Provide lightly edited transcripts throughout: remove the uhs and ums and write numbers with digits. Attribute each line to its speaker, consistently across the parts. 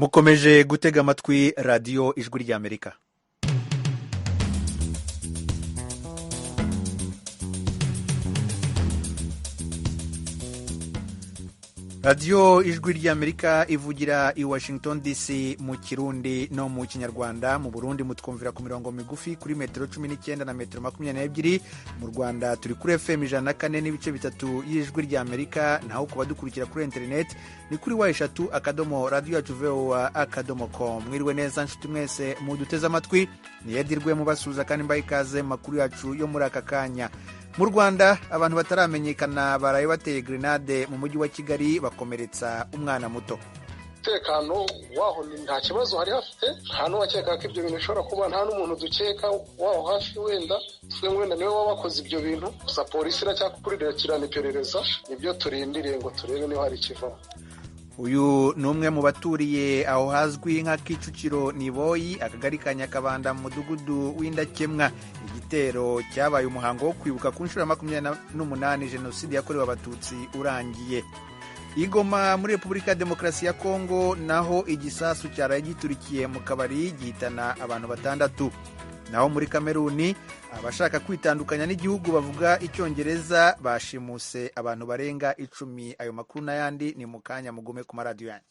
Speaker 1: Mukomeje gutega amatwi Radiyo Ijwi ry'Amerika. Radiyo Ijwi ry'Amerika ivugira i Washington DC mu Kirundi no mu Kinyarwanda. Mu Burundi mutwumvira ku mirongo migufi kuri metero 19 na metero 22. Mu Rwanda turi kuri FM 104.3 y'Ijwi ry'Amerika, naho ku badukurikira kuri interineti ni kuri www.radioyacuvoa.com. Mwiriwe neza nshuti mwese muduteze amatwi, niyedirwe mubasuhuza kandi mbaha ikaze mu makuru yacu yo muri aka kanya. Mu Rwanda abantu bataramenyekana baraye bateye grenade mu mujyi wa Kigali bakomeretsa umwana muto.
Speaker 2: Umutekano waho nta kibazo hari hafite, nta n'uwakeka ko ibyo bintu bishobora kuba, nta n'umuntu dukeka waho hafi, wenda wenda niwe waba wakoze ibyo bintu. Gusa polisi iracyakurikirana iperereza, nibyo turindiriye ngo turebe niba hari ikivamo.
Speaker 1: Uyu ni umwe mu baturiye aho hazwi nka Kicukiro Niboyi, akagari ka Nyakabanda, mu mudugudu w'Indakemwa. Igitero cyabaye umuhango wo kwibuka ku nshuro ya 28 jenoside yakorewe Abatutsi urangiye. Igoma muri Repubulika ya Demokarasi ya Kongo naho igisasu cyaraye giturikiye mu kabari gihitana abantu batandatu. Naho muri Kameruni abashaka kwitandukanya n'igihugu bavuga Icyongereza bashimuse abantu barenga 10. Ayo makuru n'ayandi ni mu kanya, mugume ku maradiyo yanyu.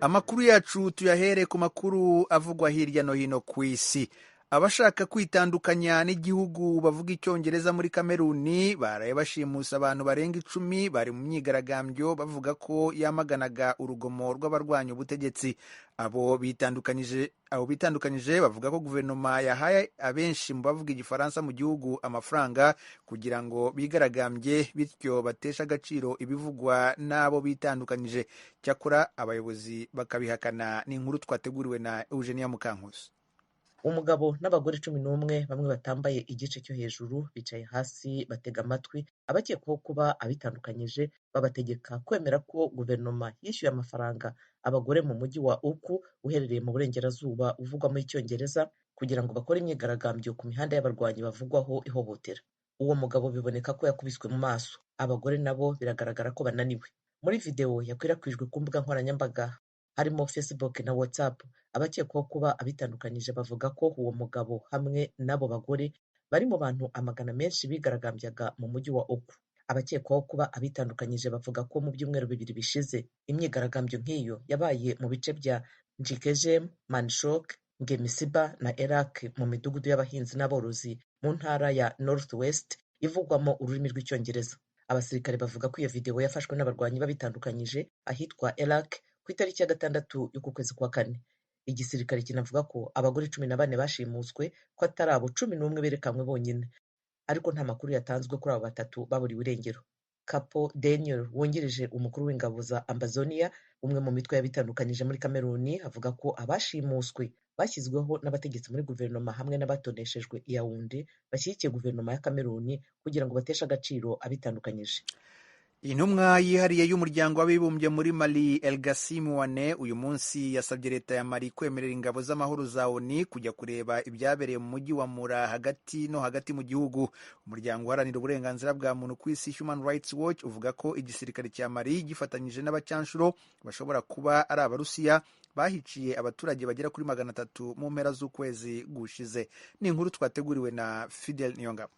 Speaker 1: Amakuru yacu tuyahere ku makuru avugwa hirya no hino ku isi. Abashaka kwitandukanya n'igihugu bavuga Icyongereza muri Kameruni baraye bashimusa abantu barenga 10 bari mu myigaragambyo bavuga ko yamaganaga urugomo rw'abarwanya ubutegetsi. Abo bitandukanyije bavuga ko guverinoma yahaye abenshi mu bavuga Igifaransa mu gihugu amafaranga kugira ngo bigaragambye, bityo bateshe agaciro ibivugwa n'abo bitandukanyije. Cyakora abayobozi bakabihakana. Ni inkuru twateguriwe na Eugenia Mukankusi.
Speaker 3: Umugabo n'abagore 11 bamwe batambaye igice cyo hejuru bicaye hasi batega amatwi abakekwaho kuba abitandukanyije, babategeka kwemera ko guverinoma yishyuye amafaranga abagore mu mujyi wa Uku uherereye mu burengerazuba uvugwamo Icyongereza kugira ngo bakore imyigaragambyo ku mihanda y'abarwanyi bavugwaho ihohotera. Uwo mugabo biboneka ko yakubiswe mu maso, abagore nabo biragaragara ko bananiwe. Muri videwo yakwirakwijwe ku mbuga nkoranyambaga harimo Facebook na WhatsApp, abakekwaho kuba abitandukanyije bavuga ko uwo mugabo hamwe n'abo bagore bari mu bantu amagana menshi bigaragambyaga mu mujyi wa Oku. Abakekwaho kuba abitandukanyije bavuga ko mu byumweru 2 bishize imyigaragambyo nk'iyo yabaye mu bice bya Njikejem, Manshok, Ngemisiba na Erak mu midugudu y'abahinzi n'aborozi mu ntara ya North West ivugwamo ururimi rw'Icyongereza. Abasirikare bavuga ko iyo videwo yafashwe n'abarwanyi babitandukanyije ahitwa Erak ku itariki ya 6 y'uku kwezi kwa 4. Igisirikare kinavuga ko abagore 14 bashimuswe, ko atari abo 11 berekanywe bonyine, ariko nta makuru yatanzwe kuri abo batatu baburiwe irengero. Kapo Daniel wungirije umukuru w'ingabo za Ambazonia, umwe mu mitwe y'abitandukanyije muri Kameruni, avuga ko abashimuswe bashyizweho n'abategetsi muri guverinoma hamwe n'abatoneshejwe i Yaounde bashyigikiye guverinoma ya Kameruni kugira ngo bateshe agaciro abitandukanyije.
Speaker 1: Intumwa yihariye y'Umuryango w'Abibumbye muri Mali, El Gassim Wane, uyu munsi yasabye leta ya Mali kwemerera ingabo z'amahoro za ONU kujya kureba ibyabereye mu mujyi wa Mura hagati no hagati mu gihugu. Umuryango uharanira uburenganzira bwa muntu ku isi, Human Rights Watch, uvuga ko igisirikare cya Mali gifatanyije n'abacanshuro bashobora kuba ari Abarusiya bahiciye abaturage bagera kuri 300 mu mpera z'ukwezi gushize. Ni inkuru twateguriwe na Fidel Niyongabo.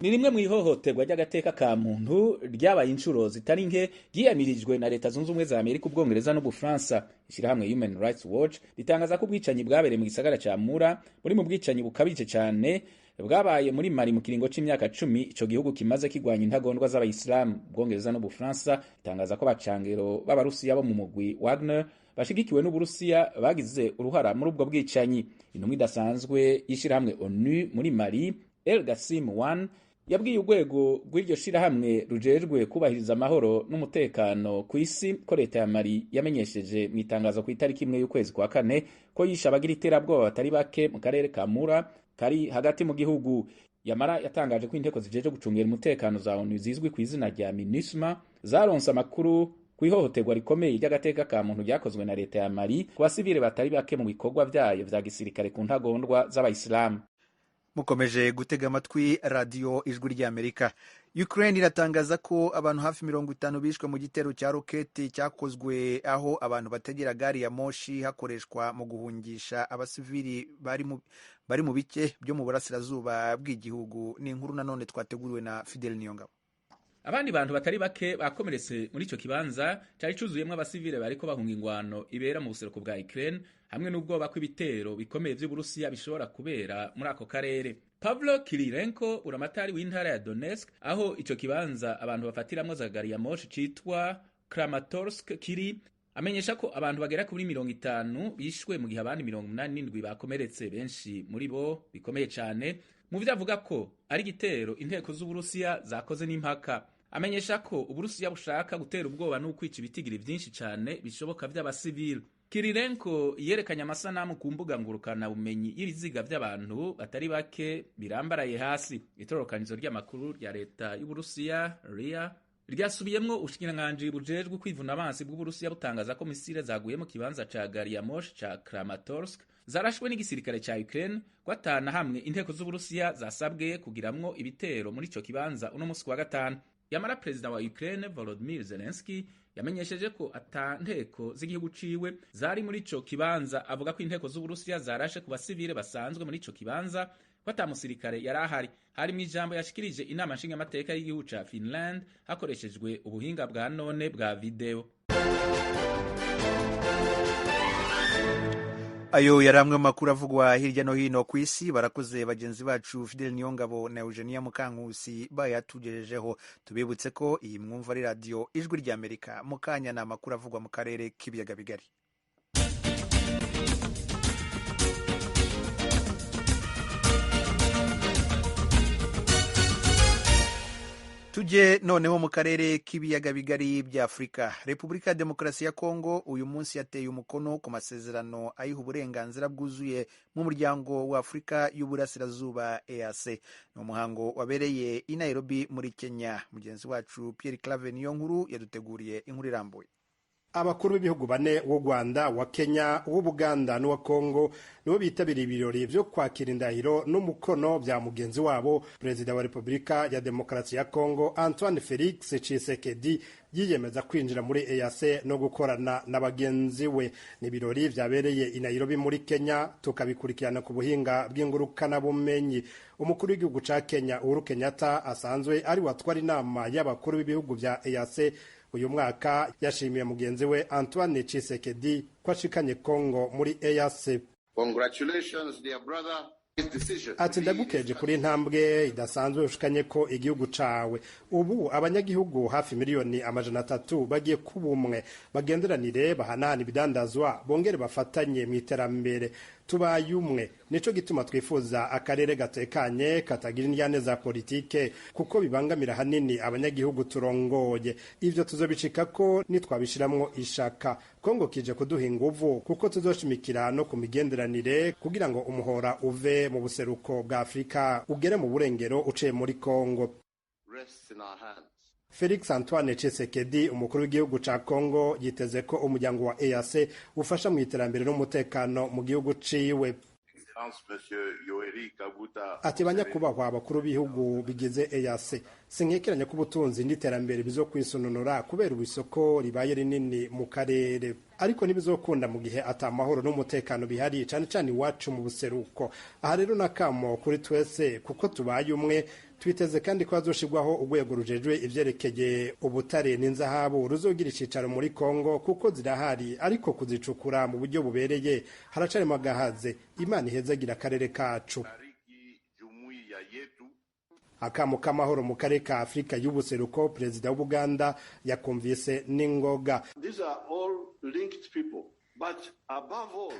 Speaker 4: Ni rimwe mu ihohoterwa ry'agateka ka muntu ryabaye inshuro zitari nke ryiyamirijwe na Leta Zunze Ubumwe za Amerika, Ubwongereza n'Ubufaransa. Ishyirahamwe Human Rights Watch ritangaza ko ubwicanyi bwabereye mu gisagara ca Mura buri mu bwicanyi bukabije cyane bwabaye muri Mali mu kiringo c'imyaka 10 ico gihugu kimaze kigwanya intagondwa z'Abayisilamu. Ubwongereza n'Ubufaransa ritangaza ko abacangero b'Abarusiya bo mu mugwi Wagner bashigikiwe n'Uburusiya bagize uruhara muri ubwo bwicanyi. Intumwa idasanzwe y'ishirahamwe ONU muri Mali, El Gassim Wane, yabwiye urwego rw'iryo shirahamwe rujejwe kubahiriza amahoro n'umutekano ku isi ko leta ya Mali yamenyesheje mu itangazo ku itariki 1 y'ukwezi kwa 4 ko yishe abagira iterabwoba batari bake mu karere ka Mura kari hagati mu gihugu. Yamara yatangaje ko inteko zijejwe gucungera umutekano za ONU zizwi ku izina rya MINUSMA zaronse amakuru ku ihohoterwa rikomeye ry'agateka ka muntu ryakozwe na leta ya Mali ku basivile batari bake mu bikorwa vyayo vya gisirikare ku ntagondwa z'Abayisilamu.
Speaker 1: Mukomeje gutega amatwi radiyo Ijwi ry'Amerika. Ukraine iratangaza ko abantu hafi 50 bishwe mu gitero cya roketi cyakozwe aho abantu bategera gari ya moshi hakoreshwa mu guhungisha abasivili bari mu bice byo mu burasirazuba bw'igihugu. Ni inkuru nanone twateguriwe na Fidel Niyongabo.
Speaker 4: Abandi bantu batari bake bakomeretse muri ico kibanza cari cuzuyemwo abasivile bariko bahunga ingwano ibera mu buseruko bwa Ukraine, hamwe n'ubwoba kw'ibitero bikomeye vy'Uburusiya bishobora kubera muri ako karere. Pavlo Kirilenko, buramatari w'intara ya Donetsk, aho ico kibanza abantu bafatiramwo za gari ya moshi citwa Kramatorsk kiri, amenyesha ko abantu bagera kuri 50 bishwe mu gihe abandi 87 bakomeretse, benshi muri bo bikomeye cane, mu vyo avuga ko ari igitero inteko z'Uburusiya zakoze n'impaka. Amenyesha ko Uburusiya bushaka gutera ubwoba n'ukwica ibitigiri vyinshi cane bishoboka vy'abasivili. Kirilenko yerekanye amasanamu ku mbuga ngurukana bumenyi y'ibiziga vy'abantu batari bake birambaraye hasi. Itororokanizo ry'amakuru rya leta y'Uburusiya RIA ryasubiyemwo ubushikiranganji bujejwe kwivuna abansi bw'Uburusiya butangaza ko misile zaguye mu kibanza ca gari ya moshi ca Kramatorsk zarashwe n'igisirikare ca Ukraine, ko atana hamwe inteko z'Uburusiya zasabwe kugiramwo ibitero muri ico kibanza uno musi wa gatanu. Yamara perezida wa Ukraine Volodymyr Zelensky yamenyesheje ko ata nteko z'igihugu ciwe zari muri ico kibanza, avuga ko inteko z'Uburusiya zarashe ku basivile basanzwe muri ico kibanza, ko ata musirikare yari ahari. Hari mu ijambo yashikirije inama nshingamateka y'igihugu ca Finland hakoreshejwe ubuhinga bwa none bwa video.
Speaker 1: Ayo yari amwe mu makuru avugwa hirya no hino ku isi. Barakoze bagenzi bacu Fidel Niyongabo na Eugenia Mukankusi bayatugejejeho. Tubibutse ko iyi mwumva ari radiyo Ijwi ry'Amerika. Mu kanya ni amakuru avugwa mu karere k'ibiyaga bigari. Tujye noneho mu karere k'ibiyaga bigari bya Afurika. Repubulika ya Demokarasi ya Kongo uyu munsi yateye umukono ku masezerano ayiha uburenganzira bwuzuye mu muryango wa Afurika y'Uburasirazuba EAC. Ni umuhango wabereye i Nairobi muri Kenya. Mugenzi wacu Pierre Claver niyo nkuru yaduteguriye inkuru irambuye.
Speaker 5: Abakuru b'ibihugu bane, w'u Rwanda, wa Kenya, w'Ubuganda n'uwa Kongo, nibo bitabiriye ibirori vyo kwakira indahiro n'umukono vya mugenzi wabo Perezida wa Repubulika ya Demokarasi ya Kongo Antoine Felix Tshisekedi yiyemeza kwinjira muri EAC no gukorana na bagenzi we. Ni ibirori vyabereye i Nairobi muri Kenya, tukabikurikirana ku buhinga bw'ingurukanabumenyi. Umukuru w'igihugu ca Kenya Uhuru Kenyatta, asanzwe ari watwara inama y'abakuru b'ibihugu vya EAC uyu mwaka, yashimiye mugenzi we Antoine Tshisekedi ko ashikanye Kongo muri EAC.
Speaker 6: Congratulations, dear brother.
Speaker 5: Ati ndagukeje kuri intambwe idasanzwe ushikanye ko igihugu cawe. Ubu abanyagihugu hafi 300,000,000 bagiye kuba umwe, bagenderanire, bahanahana ibidandazwa, bongere bafatanye mu iterambere. Tubaye umwe, nico gituma twifuza akarere gatekanye katagira indyane za politike, kuko bibangamira hanini abanyagihugu turongoye. Ivyo tuzobicikako nitwabishiramwo ishaka. Kongo kije kuduha inguvu, kuko tuzoshimikira no ku migenderanire kugira ngo umuhora uve mu buseruko bwa Afurika ugere mu burengero uciye muri Kongo. Felix Antoine Tshisekedi, umukuru w'igihugu ca Kongo, yiteze ko umuryango wa EAC ufasha mu iterambere n'umutekano mu gihugu ciwe. Ati banyakubahwa abakuru b'ibihugu bigize EAC, sinkekeranya ko ubutunzi n'iterambere bizokwisununura kubera ubisoko ribaye rinini mu karere, ariko ntibizokunda mu gihe ata mahoro n'umutekano bihari, cane cane iwacu mu buseruko. Aha rero nakamo kuri twese, kuko tubaye umwe. Twiteze kandi ko hazoshirwaho urwego rujejwe ivyerekeye ubutare n'inzahabu ruzogira icicaro muri Kongo, kuko zirahari, ariko kuzicukura mu buryo bubereye haracarimo agahaze. Imana ihezagira akarere kacu. Akamo k'amahoro mu karere ka Afurika y'ubuseruko Perezida w'Ubuganda yakumvise n'ingoga.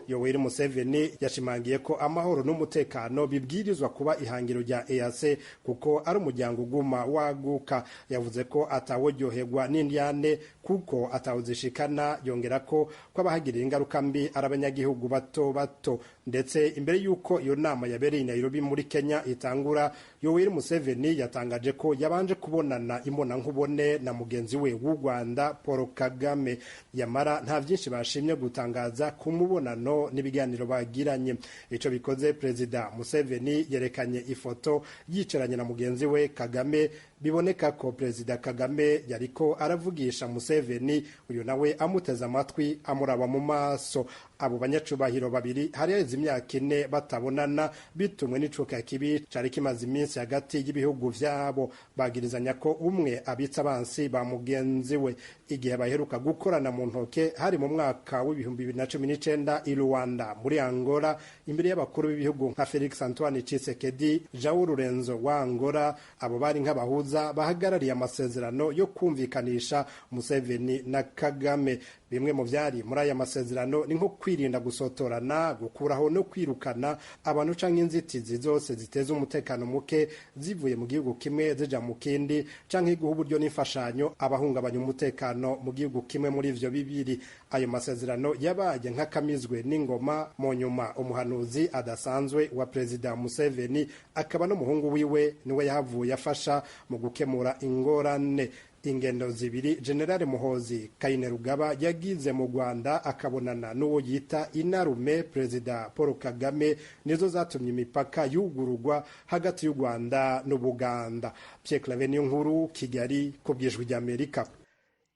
Speaker 5: Yoweri Museveni yashimangiye ko amahoro n'umutekano bibwirizwa kuba ihangiro rya EAC, kuko ari umuryango uguma waguka. Yavuze ko atawuryoherwa n'indyane kuko atawuzishikana, yongera ko abahagirira ingaruka mbi ari abanyagihugu bato bato. Ndetse imbere y'uko iyo nama yabereye i Nairobi muri Kenya itangura, Yoweri Museveni yatangaje ko yabanje kubonana imbonankubone na mugenzi we w'u Rwanda Paul Kagame. Yamara nta byinshi bashimye gutangaza. gutangaza ku mubonano n'ibiganiro bagiranye. Ico bikoze, Perezida Museveni yerekanye ifoto yicaranye na mugenzi we Kagame. Biboneka ko Perezida Kagame yariko aravugisha Museveni, uyu nawe amuteze amatwi, amuraba mu maso. Abo banyacubahiro babiri hari haheze imyaka 4 batabonana, bitumwe n'icuka kibi cari kimaze iminsi hagati y'ibihugu vyabo. Bagirizanya ko umwe abitsa abansi ba mugenzi we. Igihe baheruka gukorana mu ntoke hari mu mwaka w'2019 i Luanda muri Angola, imbere y'abakuru b'ibihugu nka Felix Antoine Tshisekedi, João Lourenço wa Angola. Abo bari nk'abahuza bahagarariye amasezerano yo kumvikanisha Museveni na Kagame. Bimwe mu vyari muri aya masezerano ni nko kwirinda gusotorana, gukuraho no kwirukana abantu canke inzitizi zose ziteza umutekano muke zivuye mu gihugu kimwe zija mu kindi, canke guha uburyo n'imfashanyo abahungabanya umutekano mu gihugu kimwe muri ivyo bibiri. Ayo masezerano yabaye nk'akamizwe n'ingoma. Mu nyuma, umuhanuzi adasanzwe wa Perezida Museveni akaba n'umuhungu wiwe niwe yahavuye afasha mu gukemura ingorane. Ingendo zibiri General Muhozi Kainerugaba yagize mu Rwanda akabonana n'uwo yita inarume Perezida Paul Kagame nizo zatumye imipaka yugururwa hagati y'u Rwanda n'Ubuganda. Pierre Claver Niyonkuru, Kigali, ku bw'Ijwi ry'Amerika.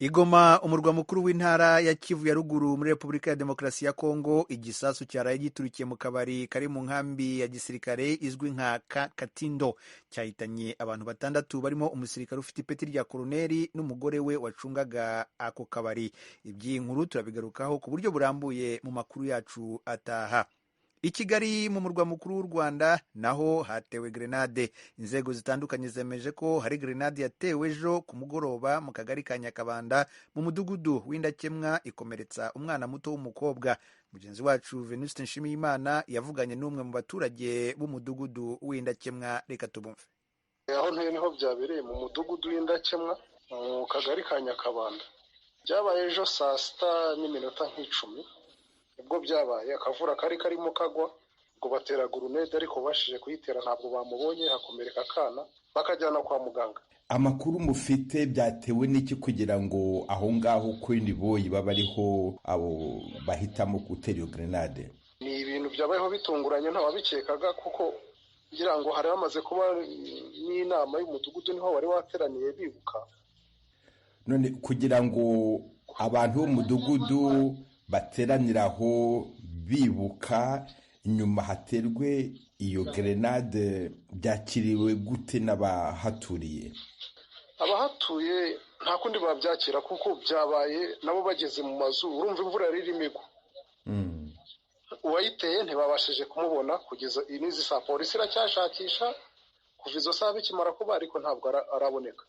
Speaker 1: Igoma, umurwa mukuru w'intara ya Kivu ya Ruguru muri Repubulika ya Demokarasi ya Kongo, igisasu cyaraye giturikiye mu kabari kari mu nkambi ya gisirikare izwi nka Katindo, cyahitanye abantu 6 barimo umusirikare ufite ipeti rya koroneri n'umugore we wacungaga ako kabari. Iby'iyi nkuru turabigarukaho ku buryo burambuye mu makuru yacu ataha. I Kigali mu murwa mukuru w'u Rwanda naho hatewe grenade. Inzego zitandukanye zemeje ko hari grenade yatewe ejo ku mugoroba mu kagari ka Nyakabanda mu mudugudu w'Indakemwa, ikomeretsa umwana muto w'umukobwa. Mugenzi wacu Venuste Nshimiyimana yavuganye n'umwe mu baturage b'umudugudu w'Indakemwa, reka tubumve.
Speaker 2: Aho ntuye niho byabereye, mu mudugudu w'Indakemwa mu kagari ka Nyakabanda. Byabaye ejo saa 6:10 ubwo byabaye. Akavura kari karimo kagwa, ngo batera gurunede, ariko bashije kuyitera ntabwo bamubonye, hakomereka akana bakajyana kwa muganga.
Speaker 7: Amakuru mufite, byatewe n'iki kugira ngo aho ngaho kuri Niboyi baba ariho abo bahitamo gutera iyo grenade?
Speaker 2: Ni ibintu byabayeho bitunguranye, ntawabikekaga, kuko ngira ngo hari hamaze kuba n'inama y'umudugudu, niho wari wateraniye bibuka.
Speaker 7: None kugira ngo abantu b'umudugudu bateranira aho bibuka, nyuma haterwe iyo grenade, byakiriwe gute n'abahaturiye?
Speaker 2: Abahatuye nta kundi babyakira, kuko byabaye nabo bageze mu mazu. Urumva imvura yari irimo igwa, uwayiteye ntibabashije kumubona kugeza n'izi saa. Polisi iracyashakisha kuva izo saa bikimara kuba, ariko ntabwo araboneka.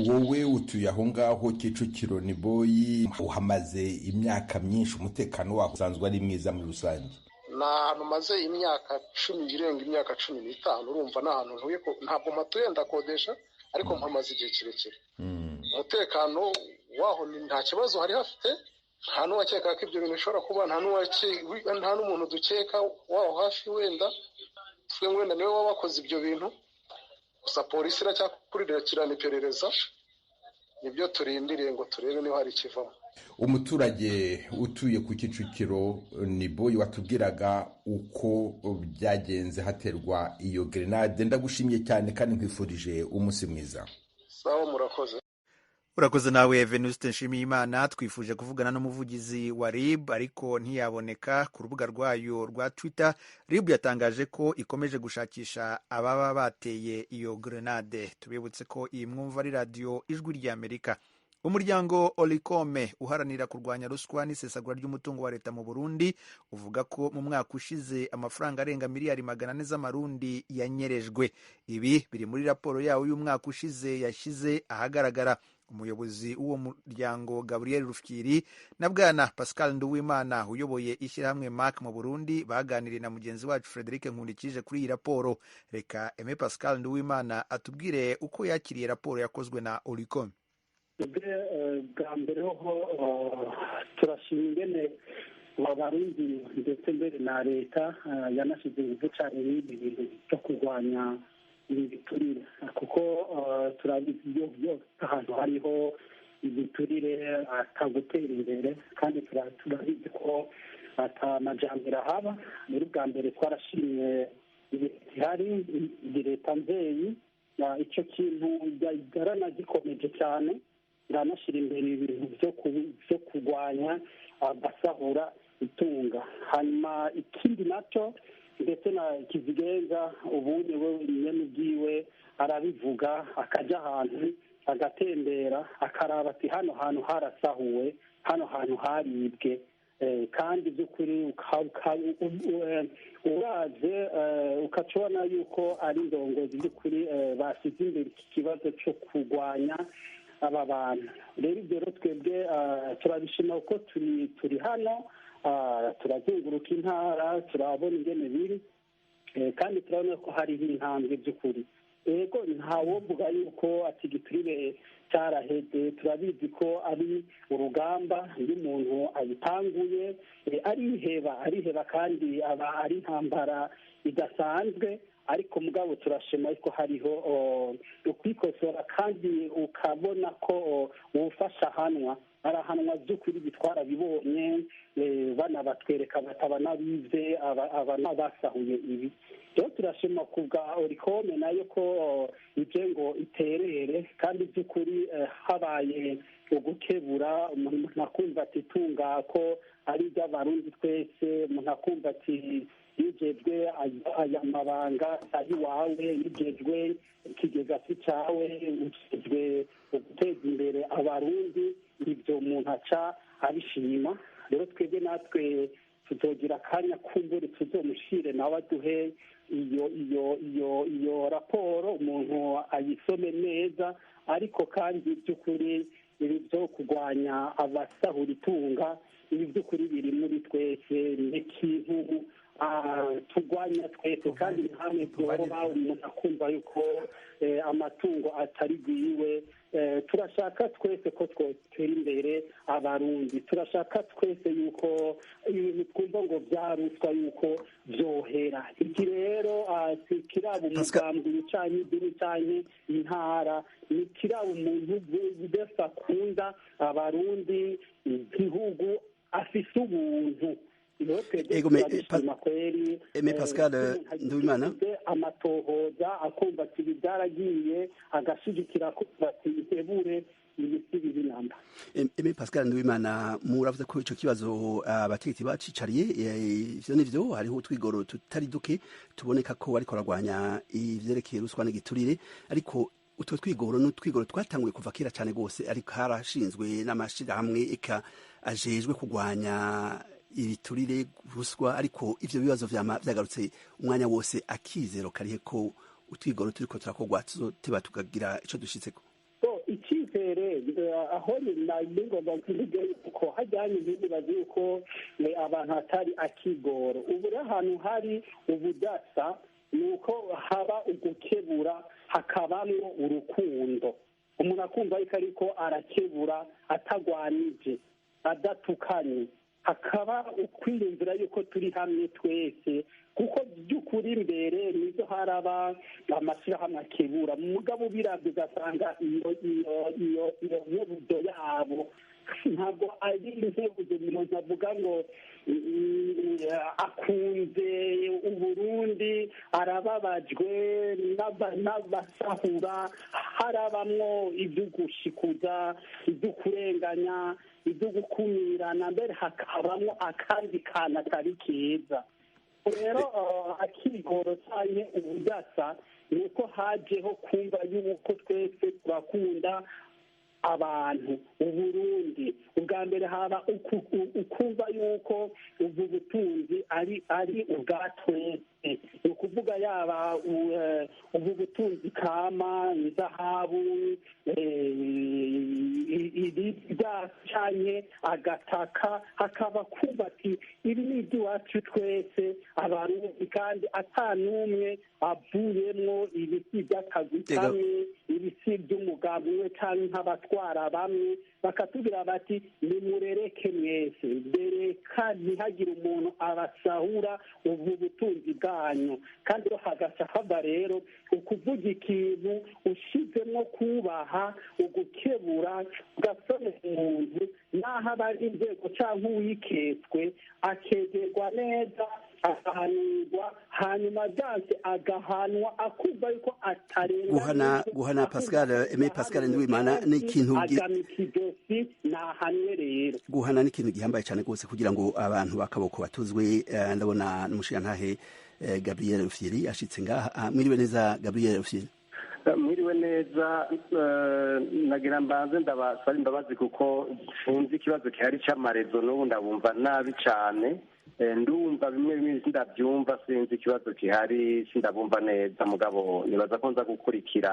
Speaker 7: Wowe utuye aho ngaho Kicukiro Niboyi, uhamaze imyaka myinshi, umutekano waho usanzwe ari mwiza muri rusange?
Speaker 2: Ni ahantu maze imyaka 10, irenga imyaka 15. Urumva ni ahantu ntuye, ntabwo mpatuye, ndakodesha, ariko mpamaze igihe kirekire. Umutekano waho nta kibazo hari hafite, nta n'uwakeka ko ibyo bintu bishobora kuba, nta n'umuntu dukeka waho hafi wenda tuvuge wenda niwe wabakoze ibyo bintu. Gusa polisi iracyakurikirana iperereza, nibyo turindiriye ngo turebe niba hari ikivamo.
Speaker 7: Umuturage utuye ku Kicukiro Niboyi watubwiraga uko byagenze haterwa iyo grenade, ndagushimye cyane kandi nkwifurije umunsi mwiza.
Speaker 2: Sawa, murakoze.
Speaker 1: Urakoze nawe Venuste Nshimiyimana. Twifuje kuvugana n'umuvugizi wa RIB ariko ntiyaboneka. Ku rubuga rwayo rwa Twitter, RIB yatangaje ko ikomeje gushakisha ababa bateye iyo grenade. Tubibutse ko iyi mwumva ari radiyo Ijwi ry'Amerika. Umuryango Olicome uharanira kurwanya ruswa n'isesagura ry'umutungo wa leta mu Burundi uvuga ko mu mwaka ushize amafaranga arenga miliyari 400 z'amarundi yanyerejwe. Ibi biri muri raporo yawo y'umwaka ushize yashyize ahagaragara. Umuyobozi w'uwo muryango Gabriel Rufyiri na Bwana Pascal Nduwimana uyoboye ishyirahamwe MAC mu Burundi baganiriye na mugenzi wacu Frederic Nkundikije kuri iyi raporo. Reka Aime Pascal Nduwimana atubwire uko yakiriye raporo yakozwe na Olicome.
Speaker 8: Bwa mbere ho turashima ingene abarundi ndetse mbere na leta yanashyize ingufu cyane n'ibindi bintu byo kurwanya ibi biturire, kuko turabizi byose ahantu hariho igiturire atagutera imbere, kandi turabizi ko atamajambere ahaba. Muri bwa mbere twarashimye ihari leta mvyeyi, icyo kintu yaranagikomeje cyane, iranashyira imbere ibintu byo kurwanya agasahura itunga. Hanyuma ikindi nacyo, ndetse na Kizigenza ubundi we wenyine ubwiwe arabivuga, akajya ahantu agatembera akaraba ati hano hantu harasahuwe, hano hantu haribwe. Kandi by'ukuri uraze ukaca ubona yuko ari indongozi by'ukuri bashyize imbere iki kibazo cyo kurwanya aba bantu. Rero ibyo rero twebwe turabishima kuko turi hano, turazunguruka intara, turabona ingene biri, kandi turabona ko hariho intambwe by'ukuri. Ego ntawovuga yuko ati igiturire cyaraheze, turabizi ko ari urugamba, iyo umuntu ayitanguye ariheba kandi aba ari intambara idasanzwe. Ariko mugabo turashima yuko hariho ukwikosora, kandi ukabona ko uwufasha ahanwa, arahanwa by'ukuri, bitwara bibonye banabatwereka bataba n'abize aba n'abasahuye ibi. Rero turashima ku bwa Orikome nayo ko ibyo ngo iterere, kandi by'ukuri habaye ugukebura umuntu akumva ati tunga ko ari iby'Abarundi twese, umuntu akumva ati yigejwe aya mabanga ari wawe, yigejwe ikigega si cyawe, ugejwe guteza imbere Abarundi, ibyo umuntu aca abishima. Rero twebwe natwe tuzogira akanya kumbure tuzomushire nawe aduhe iyo iyo iyo iyo raporo, umuntu ayisome neza. Ariko kandi by'ukuri ibi byo kurwanya abasahura itunga, ibi by'ukuri biri muri twese, ni ikintu turwanya twese, kandi ntamwe byoba umuntu akumva yuko amatungo atari gwiwe. Turashaka twese ko twotera imbere Abarundi, turashaka twese yuko ibintu twumva ngo byaruswa yuko byohera. Iki rero kiraba umugambi canke idini canke intara, ni kiraba umuntu wese akunda Abarundi, igihugu, afise ubuntu.
Speaker 9: Aimé Pascal Nduwimana,
Speaker 8: amatohoza akumva ati ibi byaragiye, agashigikira akumva ati ihebure ibisi bibi namba.
Speaker 9: Aimé Pascal Nduwimana, muravuze ko ico kibazo abategetsi bacicariye, ivyo nivyo, hariho utwigoro tutari duke tuboneka ko bariko baragwanya ivyerekeye ruswa n'igiturire, ariko utwo twigoro n'utwigoro twatanguye kuva kera cyane gose, ariko harashinzwe n'amashirahamwe eka ajejwe kugwanya ibiturire ruswa, ariko ivyo bibazo vyama vyagarutse umwanya wose. Akizero karihe ko utwigoro turiko turakogwa tuzoteba tukagira ico dushitseko?
Speaker 8: Icyizere aho ningomba kuvuga yuko hajyanye ntibibaze yuko abantu hatari akigoro. Ubu rero ahantu hari ubudasa ni uko haba ugukebura, hakabamwo urukundo, umuntu akumva yuko ariko arakebura atagwanije, adatukanye, hakaba ukwiyumvira yuko turi hamwe twese, kuko by'ukuri imbere nizo haraba amashyirahamwe akebura, mugabo birabyo ugasanga iyo iyo iyo iyo nkebuzo yabo ntabwo ari inkebuzo umuntu avuga ngo akunze Uburundi, arababajwe n'abasahura, harabamwo ibyo gushikuza, ibyo kurenganya, ibyo gukumirana, mbere hakabamwo akandi kantu atari keza. Rero akigoro cyane ubudasa ni uko hajeho kumva yuko twese turakunda abantu Uburundi. Ubwa mbere haba ukumva yuko ubu butunzi ari ubwa twese, ni ukuvuga yaba ubu butunzi kama inzahabu ibyacanye agataka, hakaba kumva ati ibi ni iby'iwacu twese Abarundi, kandi ata n'umwe avuyemwo, ibisi by'akazi kamwe, ibisi by'umugambi umwe canke nk'abatwara bamwe, bakatubwira bati nimurereke mwese, bereka ntihagire umuntu abasahura ubu butunzi bwanyu. Kandi rero hagaca hava rero ukuvuga ikintu ushizemwo kubaha, ugukebura, ugasonera umuntu n'aho aba ari inzego cyangwa uwiketswe akegerwa neza, agahanurwa, hanyuma byanse agahanwa, akumva yuko atarenga.
Speaker 9: Guhana Pascal Aime Pascal Nduwimana ni ikintu
Speaker 8: agamika ijosi nahanwe rero.
Speaker 9: Guhana ni ikintu gihambaye cyane rwose kugira ngo abantu bakaboko batuzwe. Ndabona n'umushingantahe Gabriel Rufyiri ashitse ngaha. Mwiriwe neza, Gabriel Rufyiri?
Speaker 10: Mwiriwe neza. Nagira mbanze ndabasaba imbabazi kuko sinzi ikibazo gihari c'amarezo, n'ubu ndabumva nabi cane. Ndumva bimwe bimwe sindabyumva, sinzi ikibazo gihari, sindabumva neza, mugabo nibaza ko nza gukurikira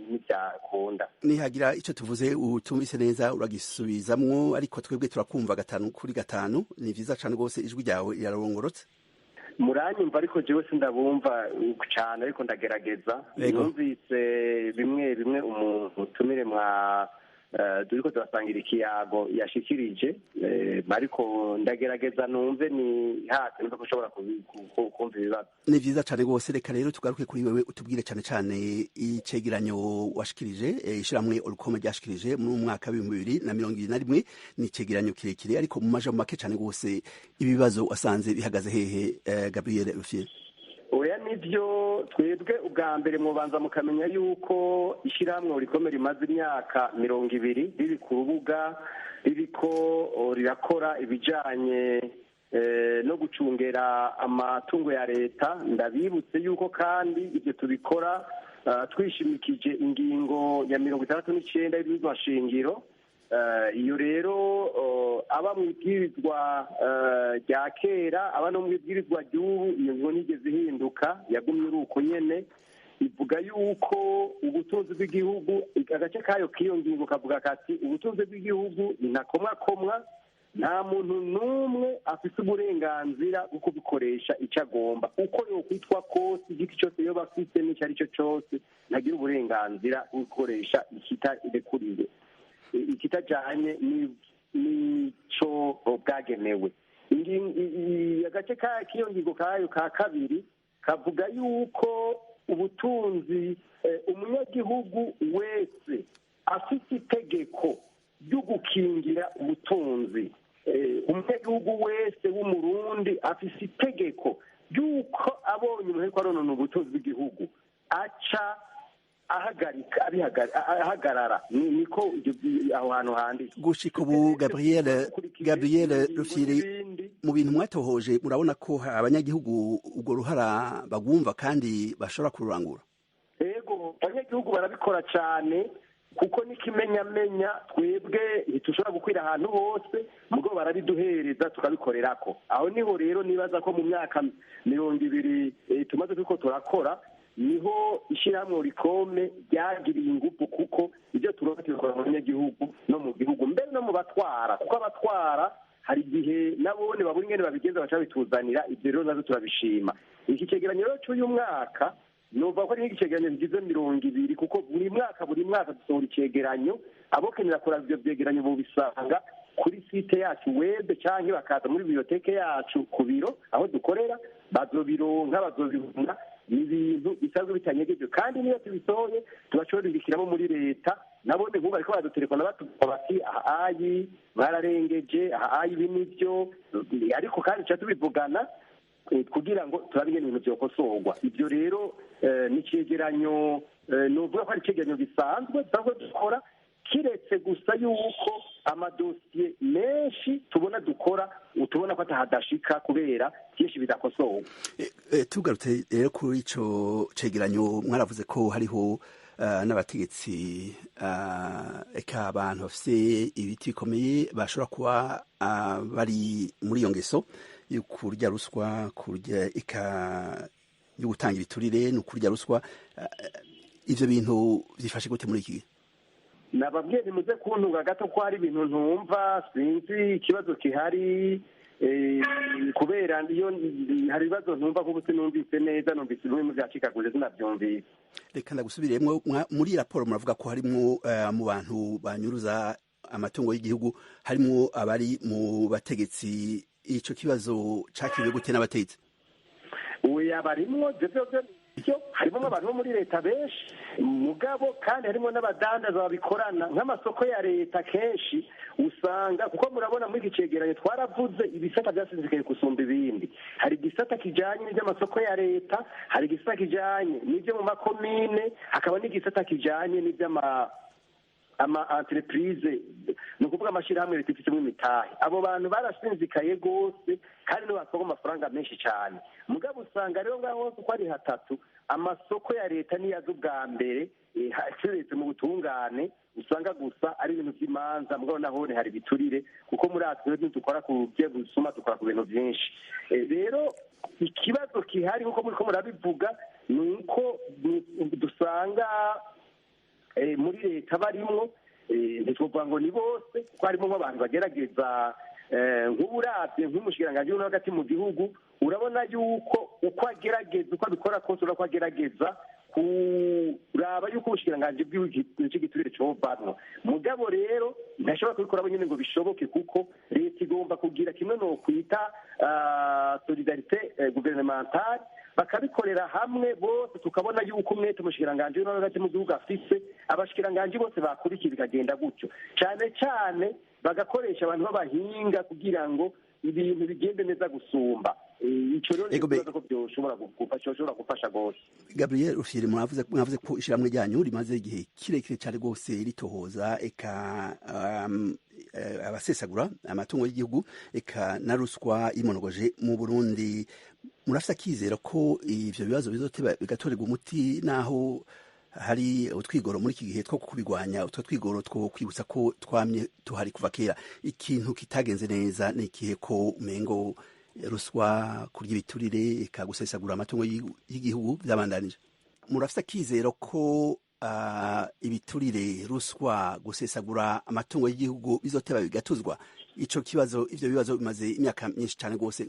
Speaker 10: ntibyakunda.
Speaker 9: Nihagira icyo tuvuze utumvise neza uragisubizamwo, ariko twebwe turakumva 5 kuri 5. Ni vyiza cane rwose, ijwi ryawe rirarongorotse.
Speaker 10: Muranyumva, ariko jewe sindabumva cane, ariko ndagerageza. Numvise bimwe bimwe umuntu tumire mwa turiko turasangira ikiyago yashikirije, ariko ndagerageza numve ni hasi numve ko ushobora kumva ibibazo.
Speaker 9: Ni vyiza cane rwose. Reka rero tugaruke kuri wewe, utubwire cane cane icegeranyo washikirije, ishirahamwe Olucome ryashikirije muri mwaka w'2021. Ni icegeranyo kirekire, ariko mu majambo make cane rwose, ibibazo wasanze bihagaze hehe, Gabriel Rufyiri?
Speaker 10: Oya, nibyo, twebwe ubwa mbere mubanza mukamenya yuko ishyirahamwe Olucome rimaze imyaka 20 riri ku rubuga, ririko rirakora ibijanye no gucungera amatungo ya leta. Ndabibutse yuko kandi ibyo tubikora twishimikije ingingo ya 69 y'ibwirizwa shingiro. Iyo rero aba mu ibwirizwa rya kera, aba no mu ibwirizwa ry'ubu, iyo ngingo ntigeze ihinduka, yagumye uri uko nyene. Ivuga yuko ubutunzi bw'igihugu, agace kayo k'iyo ngingo kavuga kati: "Ubutunzi bw'igihugu ni ntakomwakomwa, nta muntu n'umwe afite uburenganzira bwo kubikoresha icyo agomba, uko yokwitwa kose, igiti cyose yoba afite n'icyo ari cyo cyose, ntagira uburenganzira bwo gukoresha ikitarekuriwe, ikitajyanye n'icyo bwagenewe." Agace k'iyo ngingo kayo ka kabiri kavuga yuko ubutunzi, umunyagihugu wese afite itegeko ryo gukingira ubutunzi. Umunyagihugu wese w'Umurundi afite itegeko ry'uko abonye umuntu ariko aronona ubutunzi bw'igihugu aca ahagarika, ahagarara. Niko aho hantu handitse.
Speaker 9: Gushika ubu, Gabriel Rufyiri, mu bintu mwatohoje, murabona ko abanyagihugu urwo ruhara bagwumva kandi bashobora kururangura?
Speaker 10: Yego, abanyagihugu barabikora cyane, kuko n'ikimenyamenya twebwe ntitushobora gukwira ahantu hose, mugo barabiduhereza tukabikorerako. Aho niho rero nibaza ko mu myaka 20 tumaze turiko turakora, niho ishyirahamwe Olucome ryagiriye ingufu, kuko ibyo turonka tubikora mu banyagihugu no mu gihugu, mbere no mu batwara, kuko abatwara hari igihe nabone babura ingene babigenza, baca babituzanira. Ibyo rero navyo turabishima. Iki cegeranyo rero c'uyu mwaka numva ko ari nk'icegeranyo kigize 20, kuko buri mwaka, buri mwaka dusohora icegeranyo. Abokenera kuraba ivyo vyegeranyo bobisanga kuri site yacu web, canke bakaza muri bibliothèque yacu ku biro aho dukorera, bazobironka, bazobibona. Ni ibintu bisanzwe bitanyegeje, kandi niyo tubisohoye tubashorerikiramo muri leta. Nabone nk'ubu bariko baradutelefona batubwira bati: "Aha ayi bararengeje, aha ayi ibi nivyo." Ariko kandi tuca tubivugana kugira ngo turabe ingene ibintu vyokosorwa. Ibyo rero ni icegeranyo, novuga ko ari icegeranyo gisanzwe dusanzwe dukora, kiretse gusa yuko amadosiye menshi tubona dukora utubona ko atahadashika kubera byinshi bidakosorwa.
Speaker 9: Tugarutse rero kuri ico cegeranyo, mwaravuze ko hariho n'abategetsi, eka abantu bafise ibiti bikomeye bashobora kuba bari muri iyo ngeso yo kurya ruswa, kurya eka yo gutanga ibiturire no kurya ruswa. Ivyo bintu vyifashe gute muri iki gihe?
Speaker 10: Nababwiye ntimuze kuntunga gato ko hari ibintu ntumva, sinzi ikibazo gihari, kubera iyo hari ibibazo ntumva, kuko sinumvise neza, numvise bimwe mu vyacikaguje, sinavyumvise.
Speaker 9: Reka ndagusubiremwo. Muri raporo muravuga ko harimwo mu bantu banyuruza amatungo y'igihugu harimwo abari mu bategetsi. Ico kibazo cakiriwe gute n'abategetsi?
Speaker 10: Oya, barimwo byo, harimo abantu bo muri leta benshi, mugabo kandi harimo n'abadandaza babikorana nk'amasoko ya leta. Kenshi usanga, kuko murabona muri iki cegeranyo twaravuze ibisata byasinzikaye gusumba ibindi: hari igisata kijanye n'iby'amasoko ya leta, hari igisata kijanye n'ibyo mu makomine, hakaba n'igisata kijanye n'iby'ama ama entreprise, ni ukuvuga amashyirahamwe leta ifitemo imitahe. Abo bantu barasinzikaye rwose kandi nibo batwara amafaranga menshi cyane. Mugabo usanga rero ngaho hose uko ari hatatu, amasoko ya leta niyo aza ubwa mbere, keretse mu butungane usanga gusa ari ibintu by'imanza. Mugabo nahone hari ibiturire, kuko muri atwe dukora ku byo gusuma, dukora ku bintu byinshi. Rero ikibazo gihari, nkuko muriko murabivuga, ni uko dusanga muri leta barimwo. Ntitwovuga ngo ni bose, kuko harimo nk'abantu bagerageza. Nk'uburabye nk'umushikiranganji uri hagati mu gihugu, urabona yuko uko agerageza, uko abikora kose, urabona ko agerageza kuraba yuko ubushikiranganji bw'igiturire covamwo. Mugabo rero ntashobora kubikora wenyine ngo bishoboke, kuko leta igomba kugira kimwe nokwita solidarité gouvernementale, bakabikorera hamwe bose, tukabona yuko umwete umushikiranganji w'intwaro hagati mu gihugu afise, abashikiranganji bose bakurikiye, bikagenda gutyo. Cyane cyane bagakoresha abantu b'abahinga kugira ngo ibintu bigende neza gusumba. Ico rero
Speaker 9: Ego
Speaker 10: nibaza ko byoshobora gufasha, byoshobora gufasha rwose.
Speaker 9: Gabriel Rufyiri, mwavuze ko ishyirahamwe ryanyu rimaze igihe kirekire cyane rwose ritohoza eka abasesagura amatungo y'igihugu eka na ruswa imonogoje mu Burundi. Murafite akizera ko ivyo bibazo bizoteba bigatorerwa umuti, naho hari utwigoro muri iki gihe two kubigwanya, utwo twigoro two kwibutsa ko twamye tuhari kuva kera? Ikintu kitagenze neza ni ikihe, ko umengo ruswa, kurya ibiturire, eka gusesagura amatungo y'igihugu byabandanije? Murafite akizero ko ibiturire, ruswa, gusesagura amatungo y'igihugu bizoteba bigatuzwa? Ico kibazo, ivyo bibazo bimaze imyaka myinshi cyane rwose,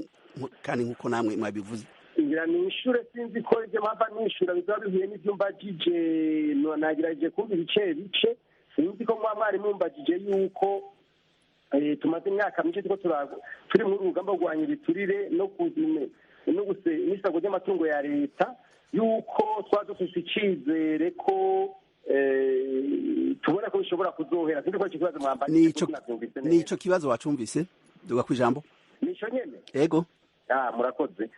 Speaker 9: kandi nk'uko namwe mwabivuze.
Speaker 10: Ngira nishure, sinzi ko ibyo mpamva nishura bizaba bihuye n'ibyo mbagije. Nagerageje kumva ibice bice, sinzi ko mwa mwari mumbagije yuko tumaze imyaka myinshi turiko turi muri urugamba rwanya ibiturire no n'isagwa ry'amatungo ya leta, yuko twaba dufise icizere ko tubona ko bishobora kuzohera. Sinzi ko ico kibazo mwambagije kuko navyumvise neza.
Speaker 9: Nico kibazo wacumvise, duga kwijambo.
Speaker 10: Nico nyene.
Speaker 9: Ego.
Speaker 10: Ah, murakoze.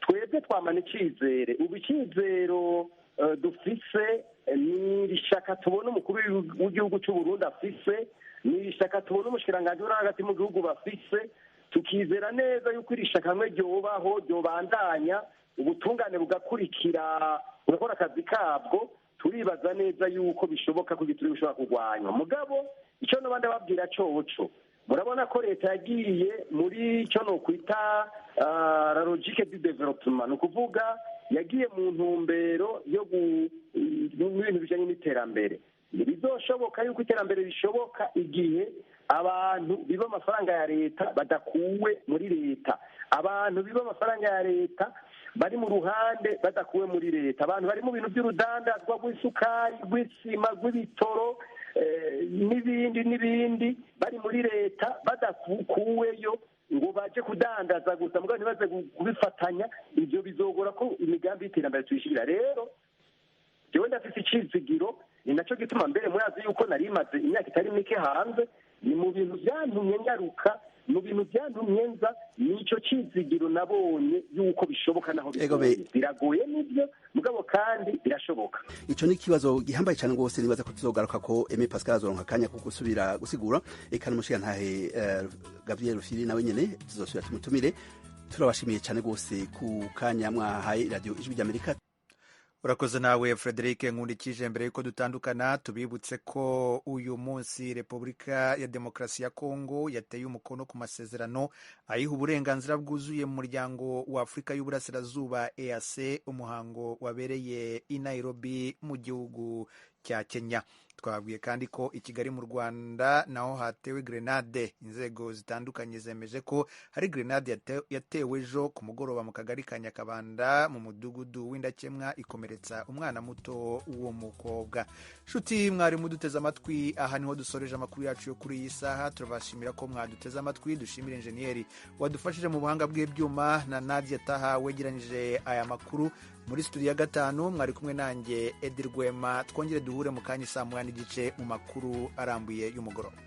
Speaker 10: Twebwe twamana icizere. Ubu icizero dufise ni iri shaka tubona umukuru w'igihugu cy'u Burundi afise, ni iri shaka tubona umushikiranganji uri hagati mu gihugu bafise. Tukizera neza yuko iri shaka hamwe ryobaho, ryobandanya, ubutungane bugakurikira, bugakora akazi kabwo, turibaza neza yuko bishoboka ko igituri bishobora kurwanywa. Mugabo icyo n'abandi babwira coco, murabona ko leta yagiye muri icyo nokwita la logique du développement, ni ukuvuga yagiye mu ntumbero yo n'ibintu bijanye n'iterambere. Ntibizoshoboka yuko iterambere rishoboka igihe abantu biba amafaranga ya leta badakuwe muri leta, abantu biba amafaranga ya leta bari mu ruhande badakuwe muri leta, abantu bari mu bintu by'urudandazwa rw'isukari, rw'isima, rw'ibitoro, n'ibindi n'ibindi, bari muri leta badakuweyo ngo baje kudandaza gusa, mugabo ntibaze kubifatanya. Ibyo bizogora ko imigambi y'iterambere tuyishirira. Rero jewe ndafise icizigiro, ni naco gituma mbere murazi yuko nari maze imyaka itari mike hanze. Ni mu bintu byantumye ngaruka, mu bintu byantumye nza, nico cizigiro nabonye yuko bishoboka naho
Speaker 9: Ego
Speaker 10: bigoye. Biragoye nibyo, mugabo kandi birashoboka.
Speaker 9: Ico ni ikibazo gihambaye cyane rwose, nibaza ko tuzogaruka ko Aimé Pascal azoronka akanya ko gusubira gusigura, eka n'umushigantahe Gabriel Rufyiri nawe nyene tuzosubira tumutumire. Turabashimiye cyane rwose ku kanya mwahaye Radio Ijwi ry'Amerika.
Speaker 1: Urakoze nawe, Frederic Nkundikije. Mbere yuko dutandukana, tubibutse ko uyu munsi Repubulika ya Demokarasi ya Kongo yateye umukono ku masezerano ayiha uburenganzira bwuzuye mu Muryango wa Afurika y'Uburasirazuba, EAC, umuhango wabereye i Nairobi mu gihugu cya Kenya. Twabwiye kandi ko i Kigali mu Rwanda naho hatewe grenade. Inzego zitandukanye zemeje ko hari grenade yatewe ejo ku mugoroba mu kagari ka Nyakabanda mu mudugudu w'Indakemwa, ikomeretsa umwana muto w'umukobwa. Nshuti mwari muduteze amatwi, aha niho dusoreje amakuru yacu yo kuri iyi saha. Turabashimira ko mwaduteze amatwi. Dushimire enjeniyeri wadufashije mu buhanga bw'ibyuma na Nadia Taha wegeranyije aya makuru muri studio ya 5. Mwari kumwe nanjye Edi Rwema. Twongere duhure mu kanya saa 1:30 mu makuru arambuye y'umugoroba.